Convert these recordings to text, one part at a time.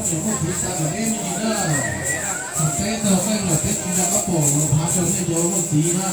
Muaj txiv xa kom neb me ntsis na. Thaum peb tog meej lawm peb tsis nco qab pom los phav rau nej cov muaj txiv na.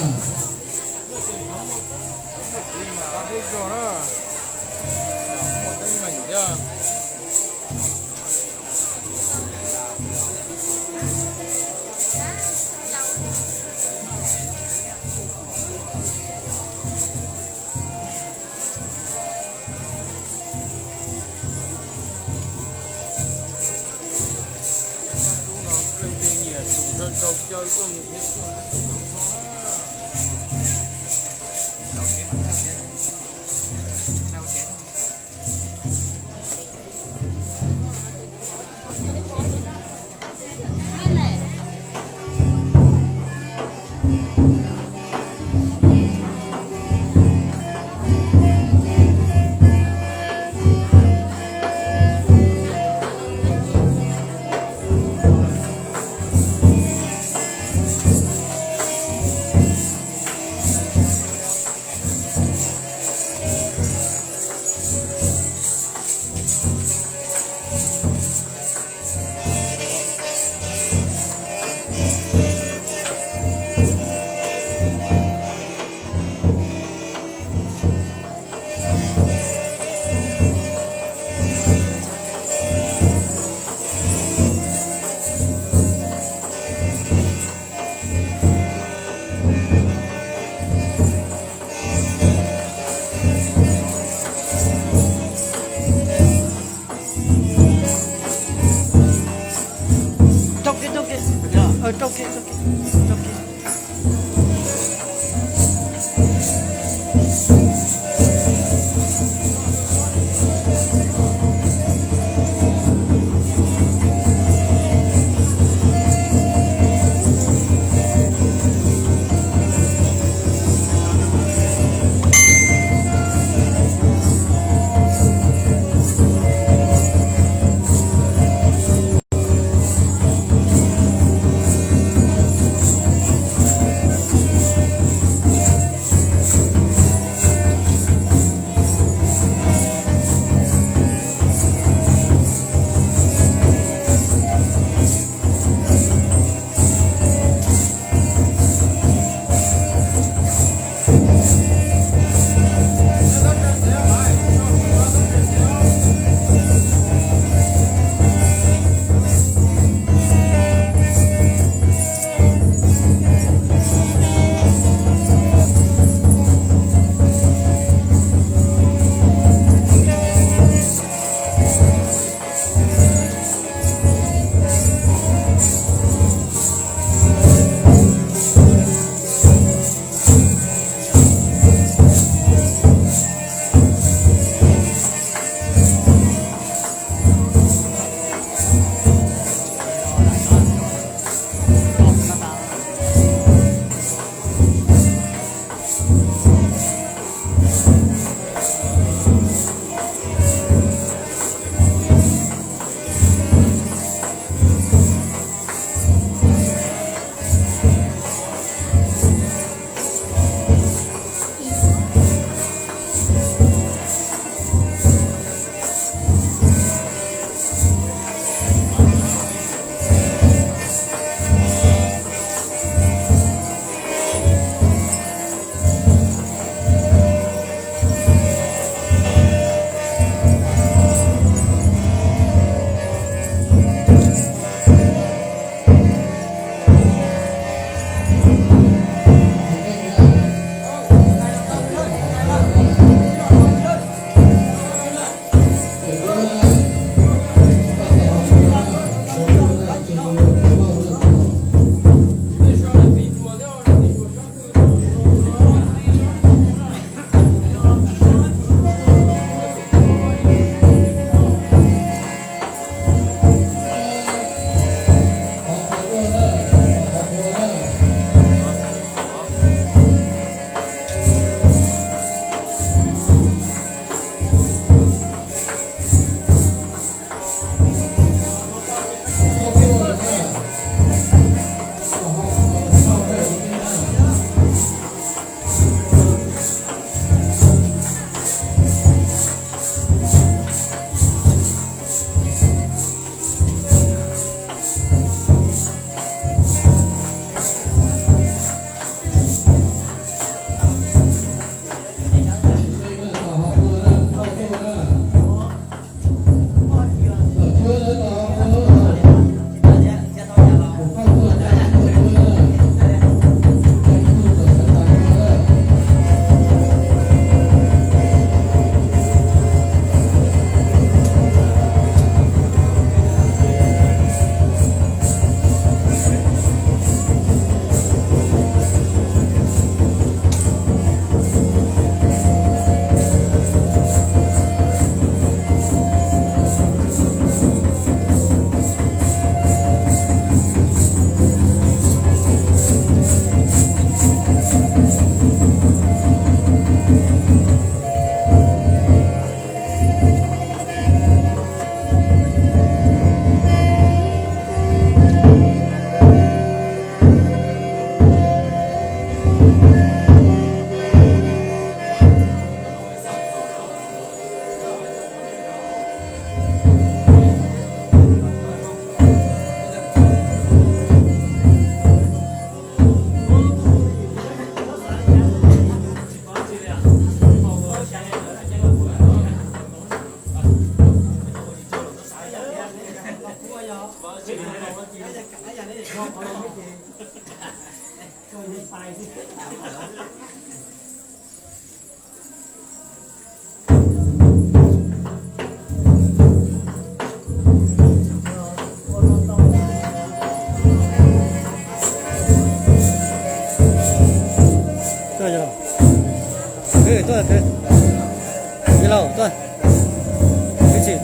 Tuaj, tuaj,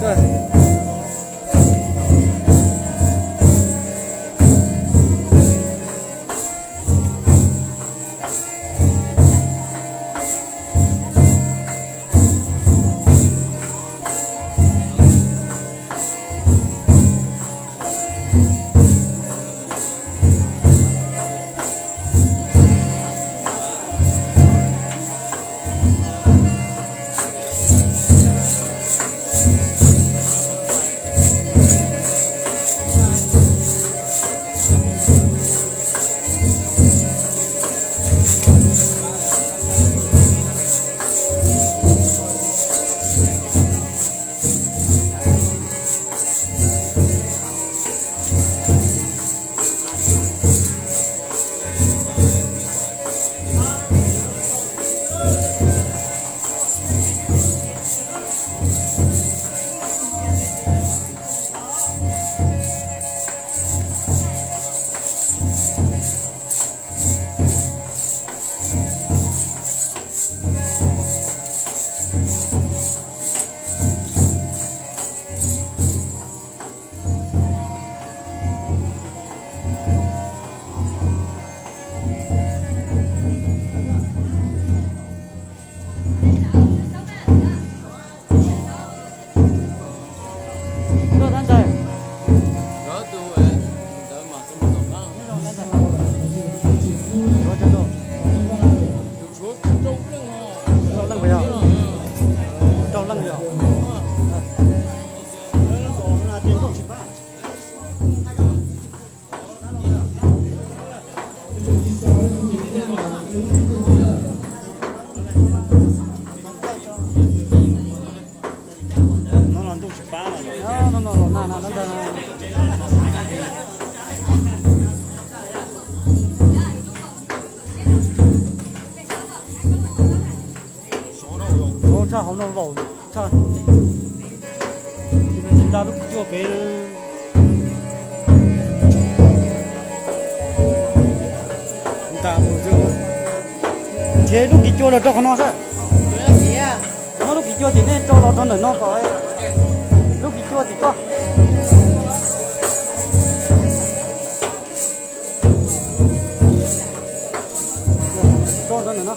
tuaj. Tshaj hauv no vaum tshaj. Nta lub kis cua pem. Nta mus nrhiav lub kis cua los rau qhov no xwb. Muab lub kis cua tim nej rau los rau ntawm no kom lub kis cua tim koj. Rau ntawm no.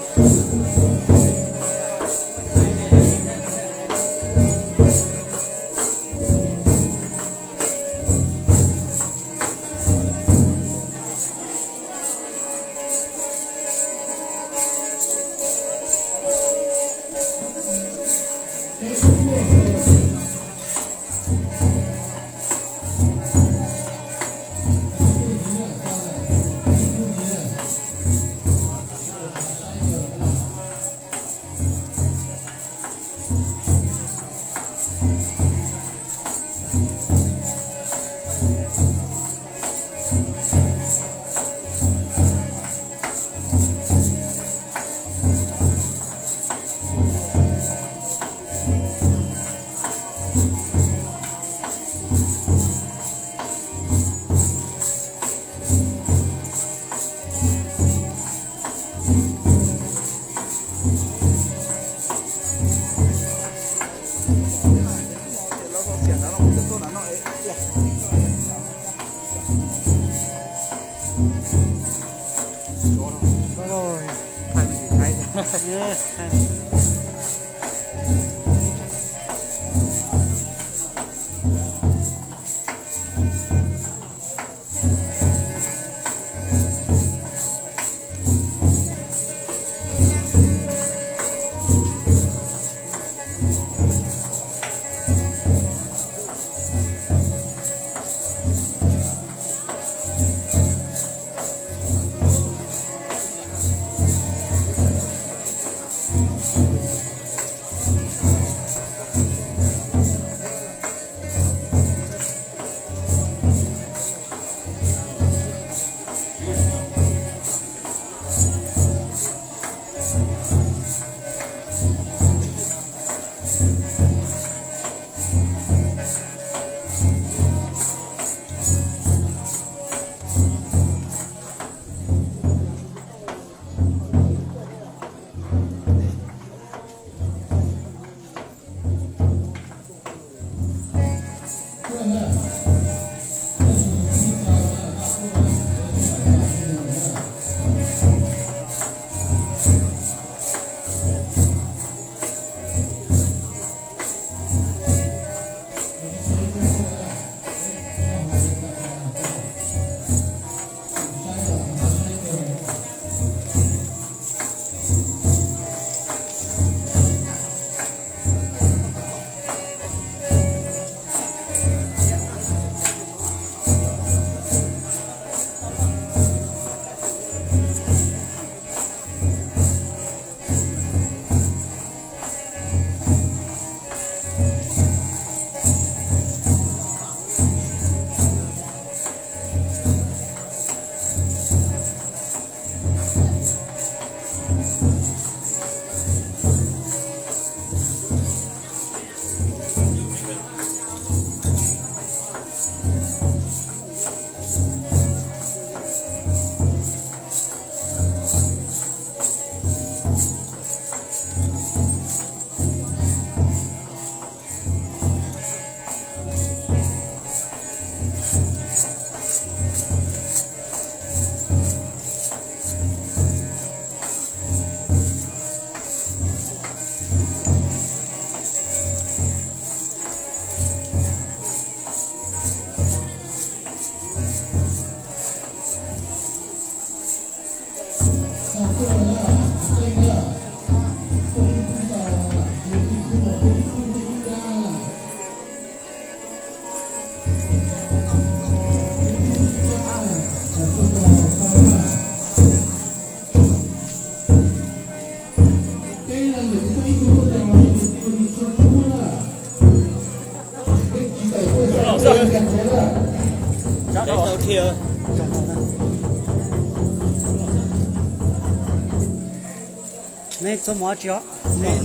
Nej txhob mus dab tsi os, nej,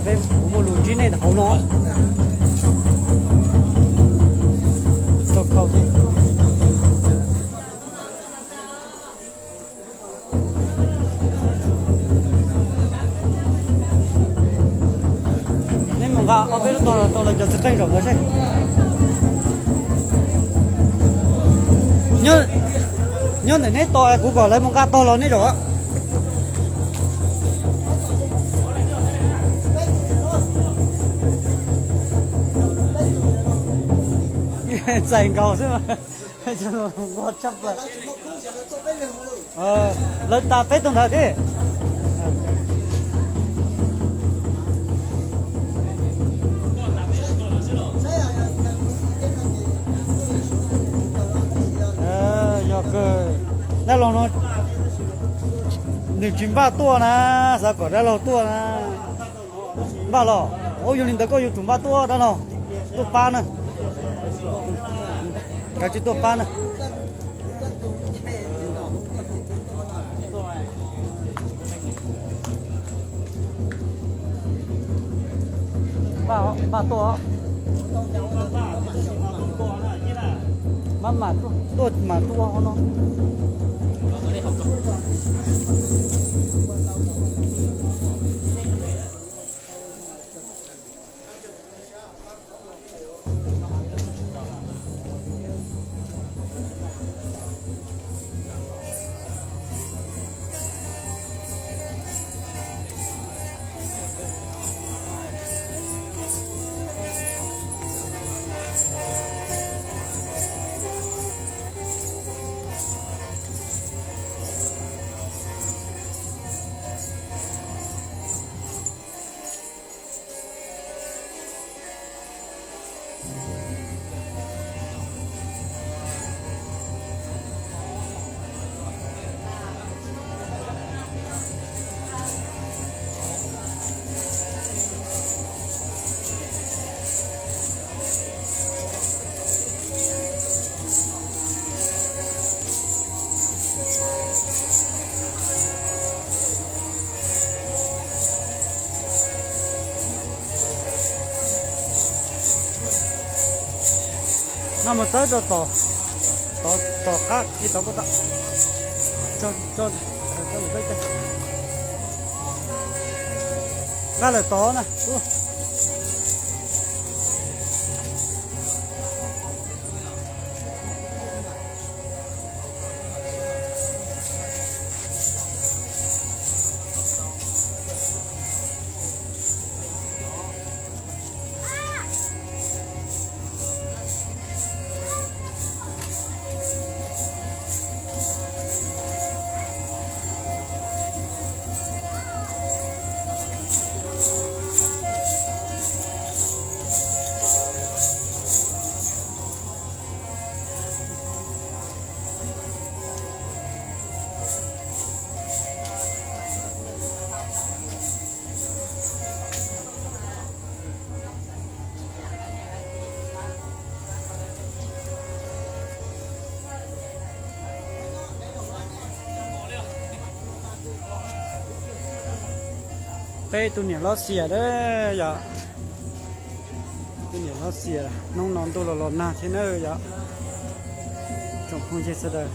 peb kuv muaj lus ntsib nej hauv no. Neb mus nqa ob peb lub tog los rau lawv cov txiv qeej zaum ntawd seb. Nyob ntawm neb tos kuv kom lawv mus nqa tog los nej zaum. Txais nkaus xwb, nqos tshaj plaws. Lawv tas peb tug ntawd thiab. Yog kawg, dab laug no nws tsis npaj tuaj na, xav kom dab laug tuaj na. Npaj los, ua yog li ntawd koj yuav tsum npaj tuaj dab laug, tuaj pab na. Kav tsij tuaj pab na. Npaj, npaj tuaj. Maj mam tuaj, tuaj mam tuaj no. No mus txawb rau tom, tom qab ib tod kuj tau. Nqa lawm tod na. Peb tus niam hlob Xias a, yog tus niam hlob Xias, hnub no ntuj los los nag thiab na yog tsoom phooj ywg sawv daws.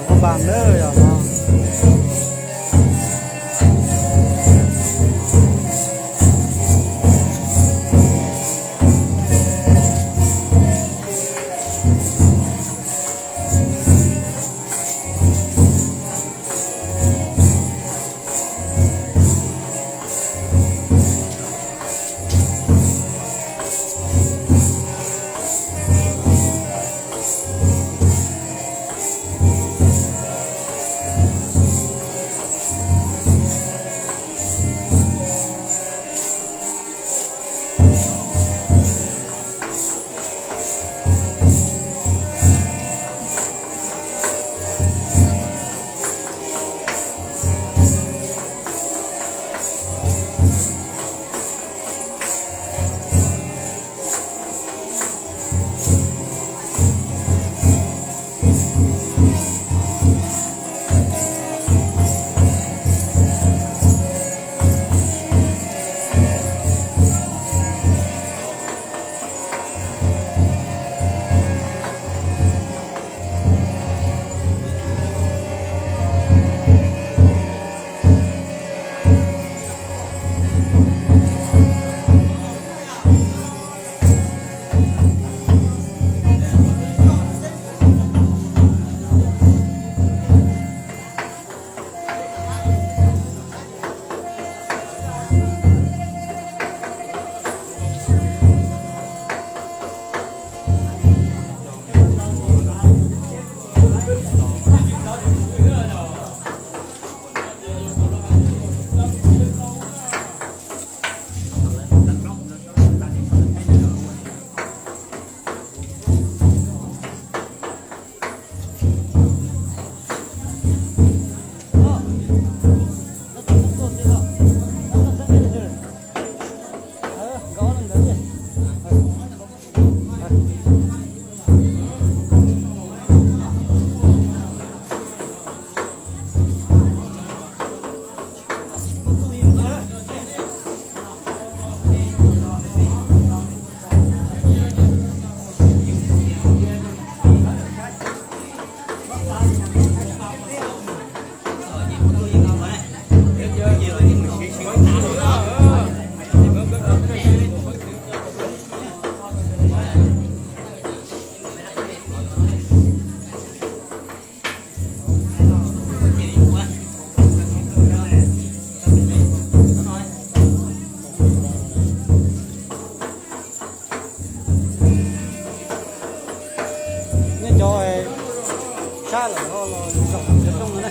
Phaj Npas na yog no. Nej cov sab lawm ho los zaum cov rooj no na.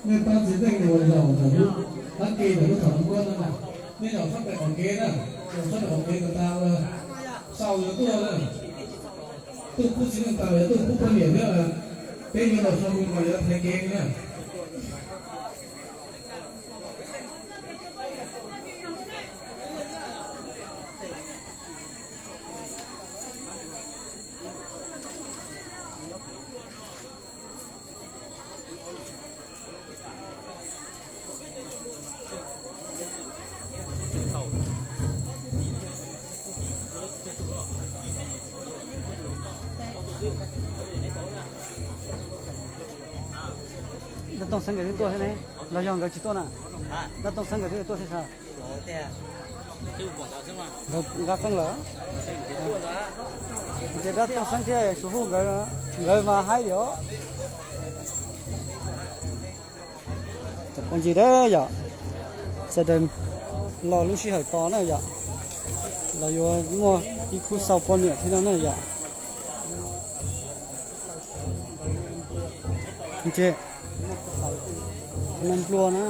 Nej pab txiv neej uas zaum ntawm lub qab ke ntawm lub thaum kuab no na, nej zaum sab pem qaum kev na, zaum sab pem qaum kev tas tas, sau yuav tuaj na. Tuaj pub txiv neej tas yuav tuaj pub poj niam thiab, peb yuav los so mus mas yuav thaiv kev na. Dab Tooj Xeeb nkawd twb tuaj thiab ne, los yog nkawd tsis tuaj na? Dab Tooj Xeeb nkawd twb tuaj thiab sas? Nkawd nqa qeej lawm. Ces Dab Tooj Xeeb thiab Suav Huj nkawd, nkawd mas haib li os. Cov phooj ywg na yom, sawv daws los lub sij hawm tos na yom, los yuav muaj ib khub xau poj niam thiab no na yom. Ces no nplua na.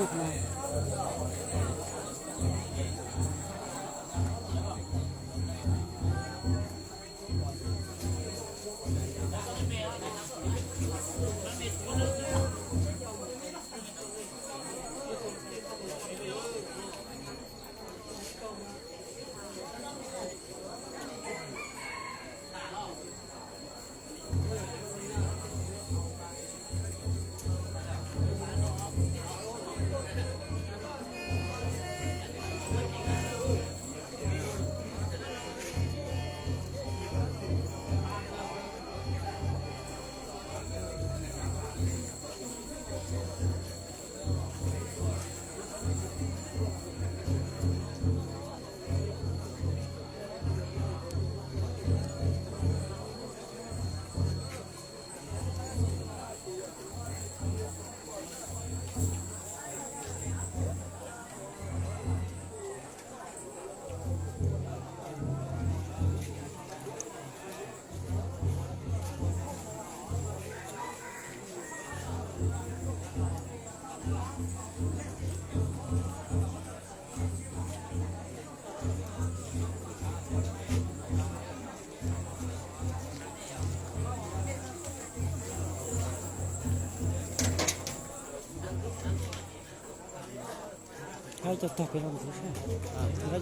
Coj tog pem los ntxiv saib.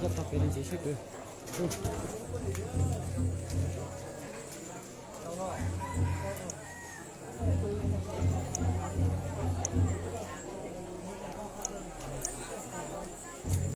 Coj tog pem los ntxiv saib kwv.